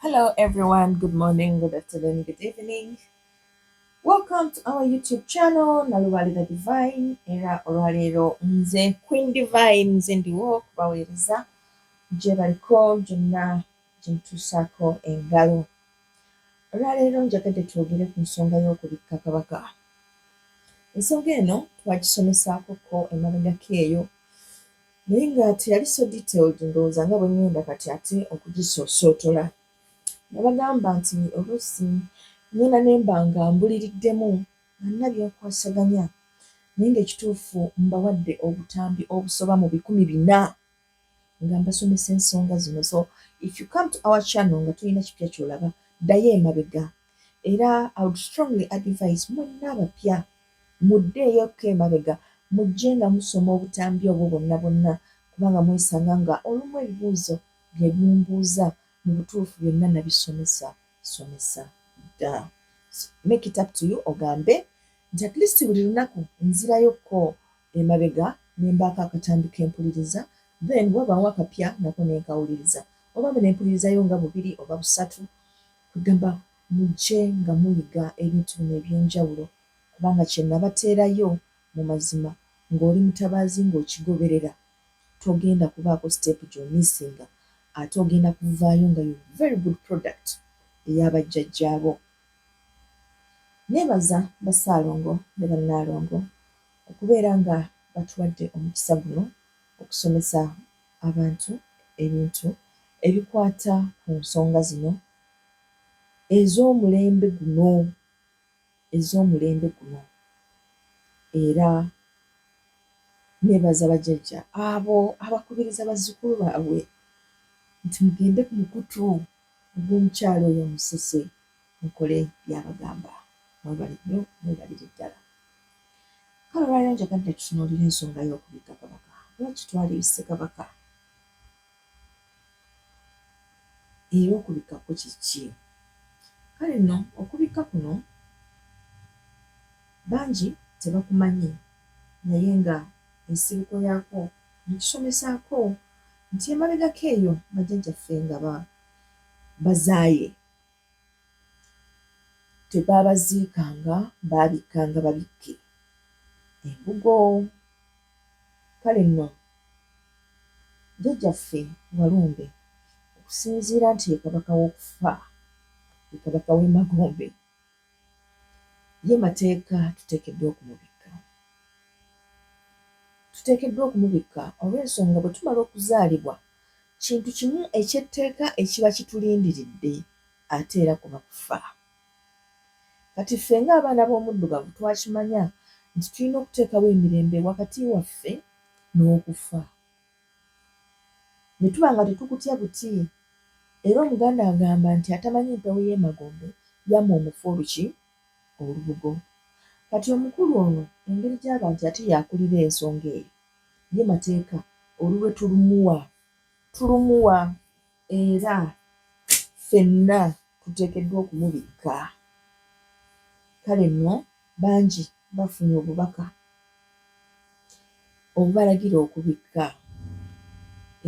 Hello everyone, good morning, good afternoon, good evening. Welcome to our YouTube channel, Nalubaale the Divine. Era olwaleero nze Queen Divine nze ndiwo okubaweereza gye baliko gyonna gye mutuusaako engalo. Olwaleero njagadde twogere ku nsonga y'okubikka Kabaka. Ensonga eno twagisomesaako ko emabegako eyo naye nga teyali so detailed ndowooza nga bwe ŋŋenda kati ate okugisoosootola. Nabagamba nti oluusi ŋŋenda ne mba nga mbuliriddemu nga nnina bye nkwasaganya naye ng'ekituufu mbawadde obutambi obusoba mu 400 nga mbasomesa ensonga zino. So if you come to our channel nga tolina kipya ky'olaba, ddayo emabega. Era I would strongly advise mwenna abapya muddeeyokko emabega mujje nga musoma obutambi obwo bwonna bwonna kubanga mwesanga nga olumu ebibuuzo bye mumbuuza mu butuufu byonna nabisomesa somesa dda. So make it up to you ogambe nti at least buli lunaku nzirayokko emabega ne mbaako akatambi ke mpuliriza then bwewabaawo akapya nako ne nkawuliriza oba ne mpulirizayo nga bubiri oba busatu kwegamba mujje nga muyiga ebintu bino eby'enjawulo kubanga kye nabateerayo mu mazima ng'oli mutabaazi ng'okigoberera togenda kubaako step gy'omissinga ate ogenda kuvaayo nga you very good product eya bajjajjaabo. Neebaza Bassaalongo ne Bannaalongo okubeera nga batuwadde omukisa guno okusomesa abantu ebintu ebikwata ku nsonga zino ez'omulembe guno, ez'omulembe guno. Era neebaza bajjajja abo abakubiriza bazzukulu baabwe nti mugende ku mukutu ogw'omukyala oyo Omusese mukole by'abagamba. Mwebale nnyo mwebalire ddala. Kale olwaleero njagadde tutunuulire ensonga y'okubikka Kabaka. Lwaki twalibisse Kabaka? Era okubikka kwo kye ki? Kale nno okubikka kuno bangi tebakumanyi naye nga ensibuko yaakwo nkisomesaako nti emabegako eyo bajjajjaffe nga bazaaye Tebaabaziikanga, baabikkanga babikke embugo. Kale nno Jjajjaffe Walumbe okusinziira nti ye Kabaka w'okufa, ye Kabaka w'e Magombe, ye mateeka tuteekeddwa okumubikka. Tuteekeddwa okumubikka olw'ensonga bwe tumala okuzaalibwa kintu kimu eky'etteeka ekiba kitulindiridde ate era kuba kufa. Kati ffe ng'abaana b'omuddugavu twakimanya nti tulina okuteekawo emirembe wakati waffe n'okufa. Ne tuba nga tetukutya buti. Era Omuganda agamba nti atamanyi mpewo y'emagombe yamma omufu oluki? Olubugo. Kati omukulu ono engeri gy'aba nti ate y'akulira ensonga eyo, ye mateeka olulwe tulumuwa, tulumuwa era ffenna tuteekeddwa okumubikka. Kale nno bangi bafunye obubaka obubalagira okubikka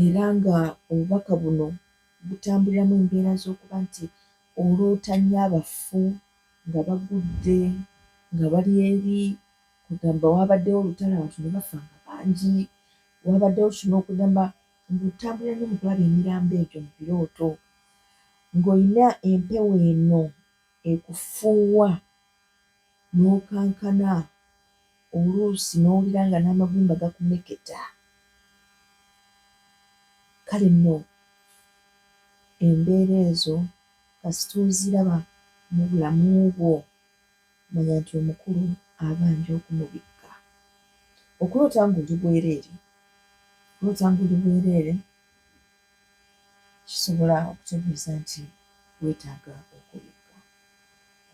era nga obubaka buno butambuliramu embeera z'okuba nti oloota nnyo abafu nga bagudde, nga bali eri, kwegamba wabaddewo olutalo abantu ne bafa nga bangi, wabaddewo kino kwegamba ng'otambulira nnyo mu kulaba emirambo egyo mu birooto, ng'olina empewo eno ekufuuwa n'okankana oluusi n'owulira nga n'amagumba gakumeketa. Kale nno embeera ezo kasita oziraba mu bulamu bwo manya nti omukulu abanja okumubikka. Okuloota ng'oli bwereere, okuloota ng'oli bwereere kisobola okutegeeza nti weetaaga okubikka.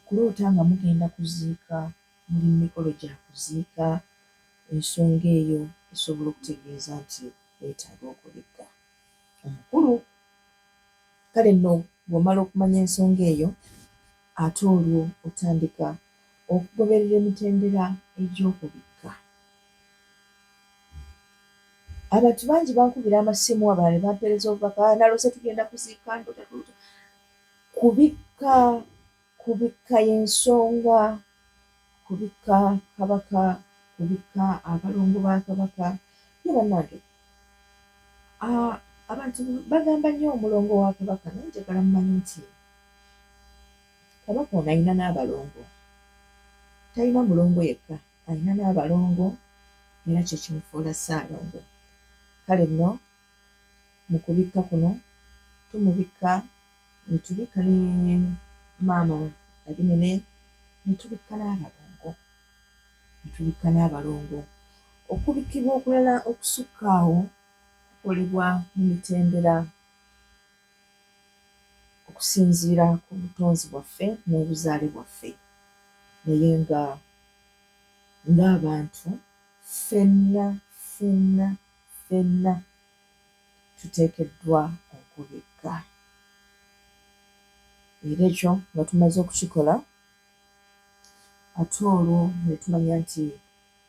Okuloota nga mugenda kuziika, muli mu mikolo gya kuziika, ensonga eyo esobola okutegeeza nti weetaaga okubikka omukulu. Kale nno bw'omala okumanya ensonga eyo, ate olwo otandika okugoberera emitendera egy'okubikka. Abantu bangi bankubira amasimu, abalala ne bampeereza obubaka, naloose tugenda kuziika, ndoota tuloota. Kubikka, kubikka y'ensonga, kubikka Kabaka, kubikka abalongo ba Kabaka. Ye bannange, abantu bagamba nnyo omulongo wa Kabaka, naye njagala mumanyi nti Kabaka ono alina n'abalongo. Talina mulongo yekka, alina n'abalongo era kye kimufuula Ssaalongo. Kale nno mu kubikka kuno tumubikka ne tubikka ne maama Nabinene ne tubikka n'abalongo, ne tubikka n'abalongo. Okubikkibwa okulala okusukka awo kukolebwa mu mitendera okusinziira ku butonzi bwaffe n'obuzaale bwaffe naye nga ng'abantu ffenna ffenna ffenna tuteekeddwa okubikka. Era ekyo nga tumaze okukikola ate olwo ne tumanya nti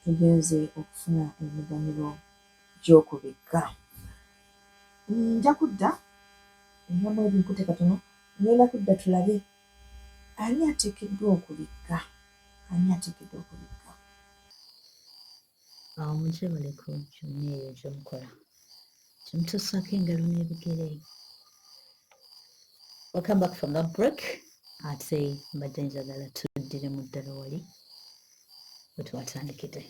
tugenze okufuna emiganyulo gy'okubikka. Nja kudda nnamu ebinkute katono, ngenda kudda tulabe ani ateekeddwa okubikka, ani ateekeddwa okubikka. Awo mugyebaleko gyonna eyo gye mukola, gye mutussaako engalo n'ebigere. Welcome back from that break. Ate mbadde njagala tuddiremu ddala wali we twatandikidde.